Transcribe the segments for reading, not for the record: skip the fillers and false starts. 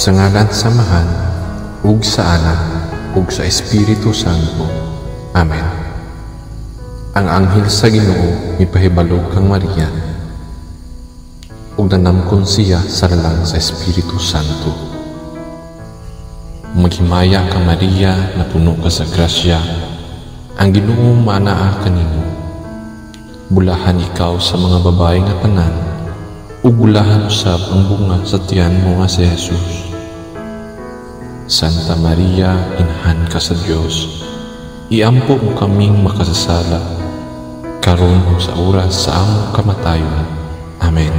Sa ngalan sa Amahan, ug sa Anak, ug sa Espiritu Santo. Amen. Ang anghel sa Ginoo mipahibalo kang Maria, ug nanamkon siya sa lalang sa Espiritu Santo. Maghimaya ka, Maria, napuno ka sa grasya, ang Ginoo maanaa kanimo. Bulahan ikaw sa mga babae nga tanan, ug bulahan usab ang bunga sa tiyan mo nga si Jesus. Santa Maria, inahan ka sa Dios, iampo mo kaming makasasala, karon ug sa oras sa among kamatayon. Amen.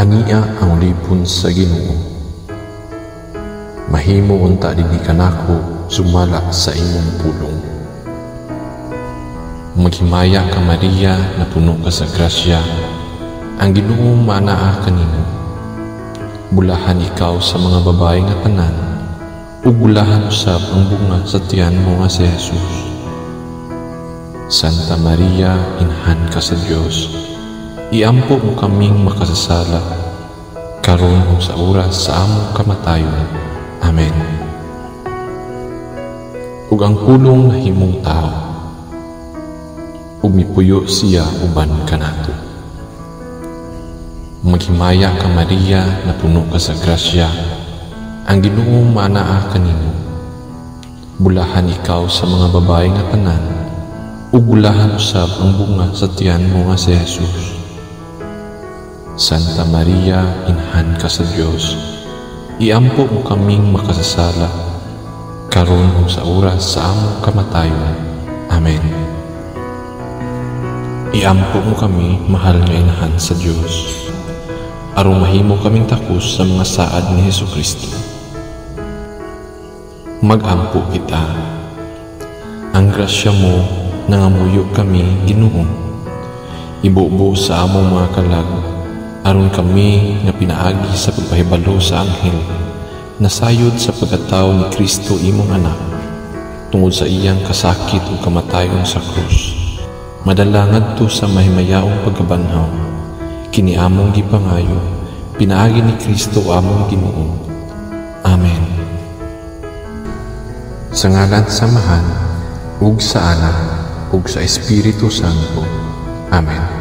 Ania ang ulipon sa Ginoo. Mahimo unta dinhi kanako sumala sa imong pulong. Maghimaya ka, Maria, napuno ka sa grasya, ang Ginoo maanaa kanimo. Bulahan ikaw sa mga babae nga tanan, ug bulahan usab ang bunga sa tiyan mo nga si Jesus. Santa Maria, inahan ka sa Dios, iampo mo kaming makasasala, karon ug sa oras sa among kamatayon. Amen. Ug ang Pulong nahimong tao, ug mipuyo siya uban kanato. Maghimaya ka, Maria, napuno ka sa grasya, ang Ginoo maanaa kanimo. Bulahan ikaw sa mga babae nga tanan, ug bulahan usab ang bunga sa tiyan mo nga si Jesus. Santa Maria, inahan ka sa Dios, iampo mo kaming makasasala, karon ug sa oras sa among kamatayon. Amen. Iampo mo kami, mahal nga inahan sa Dios, aron mahimo kaming takos sa mga saad ni Hesukristo. Magampo kita. Ang grasya mo nangamuyo kami, Ginoo. Ibubo sa among mga kalag aron kami nga pinaagi sa pagpahibalo sa anghel nasayod sa pagkatawo ni Kristo imong anak tungod sa iyang kasakit ug kamatayon sa krus madala ngadto sa mahimayaong pagkabanhaw. Kini among gipangayo pinaagi ni Kristo among Ginoo. Amen. Sa ngalan sa Amahan, ug sa Anak, ug sa Espiritu Santo. Amen.